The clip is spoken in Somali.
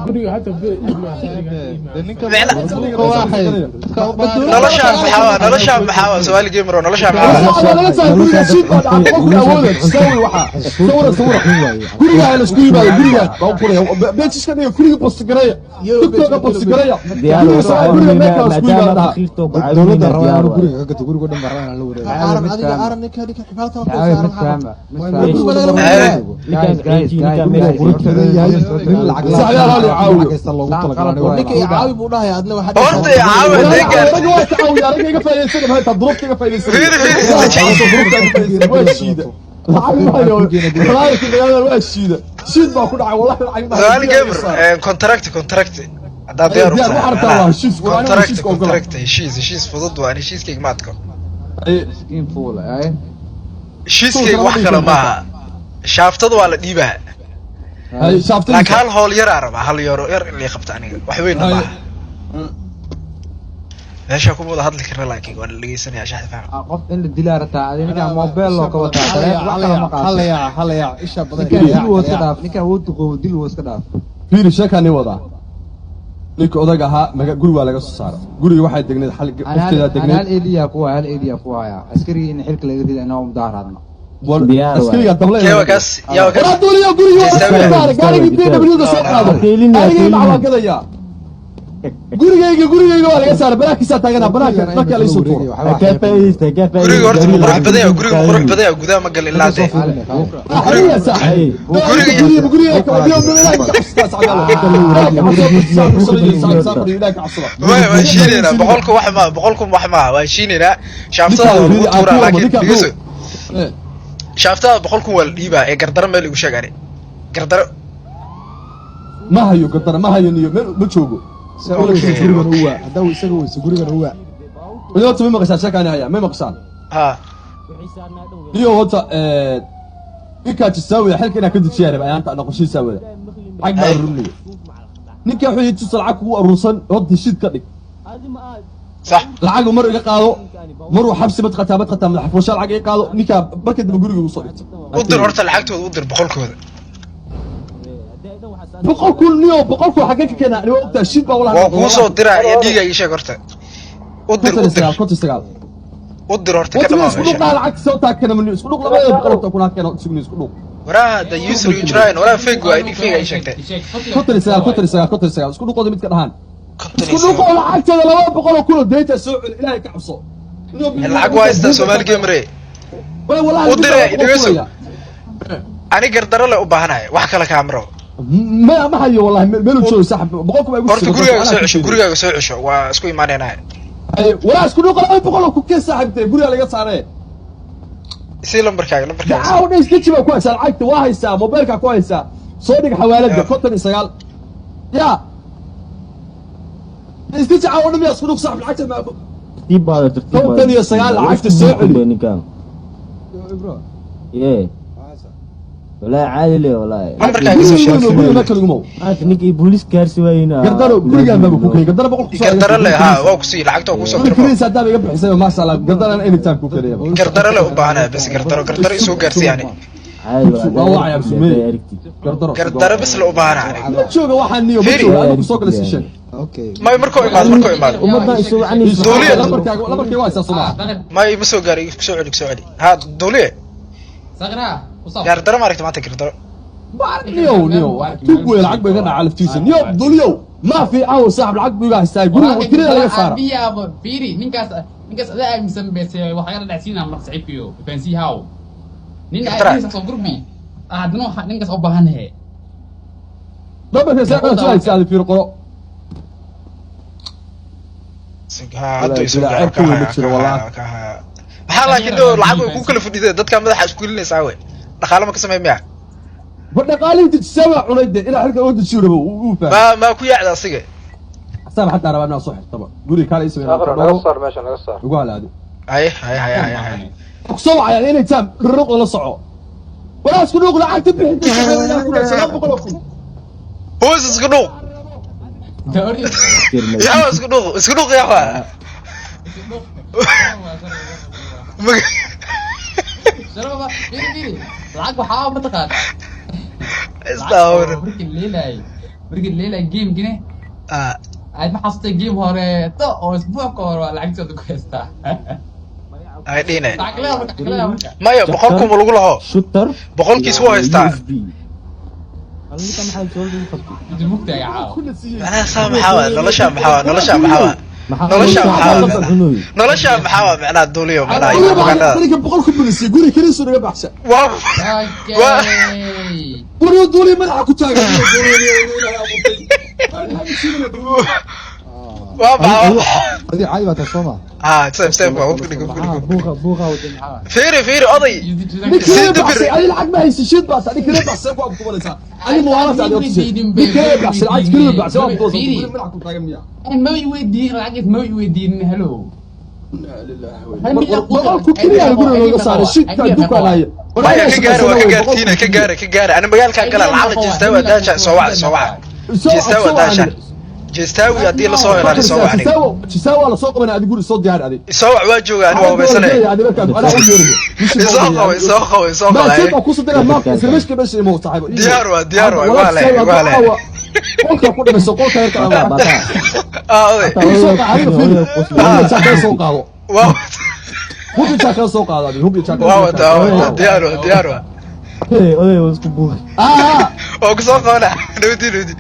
Guriga hata Noloshaan maxaa waa? Noloshaan maxaa waa? Su'aal gamer oo noloshaan maxaa waa? Laga saar guriga, shiid baa dhacay. Qofka awooda sawir, waxa sawira, sawira guriga la isku yimaado. Guriga baa ku qoraya bejiska dhiga, guriga post gareeya, TikTok post gareeya. Guriga meesha la isku yimaado dhaha. Dowladda rabaa inuu guriga ka gato, guriga dhan baa rabaa inaan la wareego. Aaran, adiga aaran, ninka ninka xifaalta ku Caawi saaran mid maxaa fahma. Waa Guys, guys, guys. Qurux badan yahay nin lacag Saxyaal hal caawiyo. lacagaysta loogu talagalay. Ninka i caawi buu dhahay, adna waxaa Horta i caawi hadday gaarto. Anaga waa tacaawiya, anaga iga faa'iidaysan, maxay tahay duruufta iga faa'iidaysan? Fiiri, fiiri. Duruufta iga faa'iidaysan waa shiida lacag maayo, walaahi magaalada waa shiida, shiid baa ku dhacay, wallahi lacag ma. Su'aal gamer, contract, contract haddaad diyaar u Diyaar, tahay. waxaan rabtaa waa heshiis, waa aniga Contract. Heshiiska ogola. Contract, heshiis, heshiis fudud waa. Heshiiskayga ma adko. Miskiin fuul ay. Heshiiskayga wax kale maaha, shaaftada waa la dhiibaa. Hay shaaftada. Laakiin hal howl yaraa rabaa, hal yaro yar in lii qabta aniga, wax weynna maaha. Meesha kuma wada hadli karna, laakiin waa la dhegeysanayaa, shaxda faham. Qof in la dilaa rabtaa adi. Ninkaan mobile loo ka wataa, taleefon wax kale ma qaato. Halaya, halaya, isha badan. Ninkaan dil wuu iska dhaaf, ninkaan wuu duqoobo, dil wuu iska dhaaf. Fiiri, sheekaani wadaa. Ninka odag ahaa maga guri waa laga soo saaray. Guriga waxay degneed xal qofteedaa Hal degneed. idea ku hal idea ku haya, askarigii in xilka laga riday inoo mudaaharaadno. Askariga dable. Kewa kaas yaa kaas. Waraa duuliyo, guriga waa laga soo saaray, gaarigii BMW ga soo qaado, gaarigii macwaa gadayaa. Gurigayga, gurigayga waa laga saaray, banaankiisaa taaganaa, banaanka markaa la isoo tuuro. Guriga horta ma qurux badan yahay? Guriga ma qurux badan yahay? Gudaha ma gal ilaa dee. Xariya saaxiib, guriga, guriga ka wadiyo, ilaahay ka cabsada, sacdalo ilaahay ka cabsada, ilaahay ka cabsada. Way waa heshiinaynaa, 100,000 wax maaha, 100,000 wax maaha, waa heshiinaynaa. Shaaftada waa lagu tuuraa, laakiin dhegeyso, shaaftada 100,000 waa la dhiibaa ee gardaro meel igu sheeg ani gardaro. Ma hayo gardara, ma hayo niyo, meel ma joogo. Gurigan uwa haddaa isaga weyso, gurigan uwa. Horta ma maqashaan? Sheekaani haya, ma maqashaan? Ha. Iyo horta ninkaa jisaawiya xilka inaa ka dejiyaa raba ayaanta noqoshiisaa wada, lacag baa aruurinaya. Ninkaa wuxuu yidhi, tusa lacag kugu aruursan, horta heshiid ka dhig. Sax. Lacagu mar iga qaado, maruu xabsi madqataa, madqataa madax furasho lacag iga qaado. Ninkaa marka dambe guriga ugu soo dhigto. U dir horta lacagtooda, u dir 100kooda. 100,000 niyo, 100,000 xaggee ka keenaa? Ani waa ogtaa, shiid baa walahi. Waa kuu soo diraa iyo dhiiga ii sheeg horta. U dir, u konton iyo dir. sagaal, 59. U dir horta, ka wata dhamaa isku dhuq meesha. Dhaa lacagta soo taa kana mani, isku dhuq labadeeda boqol horta kunaa keeno, sugni, isku dhuq. Waraha the user you trying, waraha fake waa idhi, fake ay sheegtay. 59, 59, 59, isku dhuqooda mid ka dhahaan. Konton isku iyo dhuqoo sagaal. Lacagteeda 200,000 oo deynta soo celi, ilaahay ka cabso. Lacag waa haystaa Soomaali gamer. Wallahi U dire, mid baa dhegeyso. furaya. Ani gardaro le u baahanahay, wax kale kaama rabo. Ma hayo wallahi meeluu joogo saaxib, 100,000 baa igu Horta sigo, gurigaaga anaa soo ku cesho. sheegay. Gurigaaga soo cesho, waa isku imaanaynaa. Ay, walaa isku dhuqo 200 oo ku keen saaxiibtay, guriga laga saaree. Sii lambarkaaga, lambarkaaga sii. Dacaaw dhan isdeji baa ku haysaa, lacagta waa haysaa, mobaylkaa ku haysaa, soo dhig xawaalada. 59 ya isdeji, caawa dhan miyaa isku dhuq saaxib lacagta 59 lacagta soo celi. Ninkan ye wallahi caadi le wallahi. Lambarkaaga soo sheeg. Guriga meel kale igumow. Maanta ninkii booliis gaarsi waayeyna. Gardaro gurigaan baaba ku keenay, gardaro 100 ku soo. Gardaro le ha waa ku sii lacagta, waa kusoo guri dirmo. kiriisa haddaaba iga bixisay, maasha Allah, gardarana anytime ku keenaya. Gardaro le u baahanahay bas, gardaro, gardaro isoo gaarsii yani. Caadi. Waa wacaya sumee gardaro. Gardaro bas le u baahanahay aniga. Ma jooga waxaan niyo, ma Fiiri. jooga, adigu soo kale sii sheeg. Okay. May markuu imaado, markuu imaado. Ummadda isu wacanaysa. Duuliye. Lambarkaaga, lambarkayga waa haysaa soo. May ma soo gaaray, kusoo celi, kusoo celi. Ha duuliye, gardaro ma aragta maanta gardaro? Niyow, niyow tug wey, lacag bay iga dhaca laftiisa niyow. Duliyow ma fiican saaxib, lacag buu iga haystaa, guriga kirada laga saara. Biyaabo fiiri, ninkaas, ninkaas adaa aaminsan bese waxaa la dhacsiinaa marka saxiibkiyo fahansiihaw nin Gardara. aaminsan soo gurbi haddana waxa ninkaas u baahan yahay. Lambarka saa soo haysaa fiir qoro. Ha hadda isoo Walahi, gaaro. ceeb ka weyn ma jiro, wallahi. Maxaa laakiin dhow lacag way ku kala fadhideen dadka, madaxa isku gelinaysaa we, dhaqaale ma ka samey miya? Ba dhaqaalihii dejisaa waa cunay de, ilaa xilka oo dejiyo rabo uu fahmay. Ma ku yaacda asiga? Xasaan xataa rabaa inaan soo xirtaba guriga kaale ii sameeyo. Naga saar meesha, naga saar. Ugu halaadi. Hay hay hay hay hay. Ku soo wacayaan inay taam ruqda la soco, walaa isku dhuuq lacagta bixinta 900,000. Hoos isku dhuuq yaa, isku dhuuq, isku dhuuq yaa waa. Sharaba fiiri, fiiri, lacag waxaa mataqaana Istaawir. Markii leelay Markii leela game gine Ah, aad ma xasutay game horeeto oo isbuuc ka hore waa lacagtooda ku haystaa. Ay dhihine. Lacag leeya marka, lacag leeya marka. Maya, 100,000 ma lagu laho? Shooter. Boqolkiis wuu haystaa. USB. Ninka maxaa soo lagu qabtay? Inta mugtaaga caawa. Macnaha saa maxaa waa nolosha, maxaa waa nolosha, maxaa waa Maxaa nolosha, maxaa waa cunuy? nolosha, maxaa waa macnaha duuliyo, macnaha iyo propagandada. Ninka 100,000 buu siiyey, guri keliisuu naga baxsha. Waa Okay. Guriga duuliya madaxa ku taagan. Waa maxaa? Adi caadi baa tahay soo ma? Ah, same same, waa hubka dhig, hubka Maxaa dhig. buuqa buuqa wada maxaa? Fiiri, fiiri oday. Ninka baxsay, adi lacag ma haysi, shid baa tahay. Ninka baxsay ku abkubanaysaa. Adi muwaalata adi horta. Ninka baxsay lacag keliya baxsay waa abkubanaysaa. Guriga madaxa ku taagan miya? Ma i weydiin lacagis, ma i weydiin, hello. 100,000 keliya guriga looga saaray, shidka dukaanaya. Maya, ka gaara, waa ka gaartiina, ka gaara, ka gaara. Ani magaalkaan gala lacala jeestaawi daasha soo waca, soo waca jeestaawi daasha jeestaawi haddii la soo helaani soo wac aniga. Jisaawa la soo qabanaya, adi guri soo diyaari adi. Soo wac, waa jooga ani, waa hubaysanaya. Isoo qabo, isoo qabo, isoo qabo. Diyaar waa, diyaar waa, waa le, waa le. Qolka ku dhamayso, qolka yarka. Bata bata. Ah, oday. Soo qaado, soo qaado. Waa Hubi jaaka soo qaado adi, hubi jaaka. waa wataa, waa wataa, diyaar waa, diyaar waa. Hey, oday waa isku buuqay. Ah. Waa ku soo qabana, nabadi, nabadi.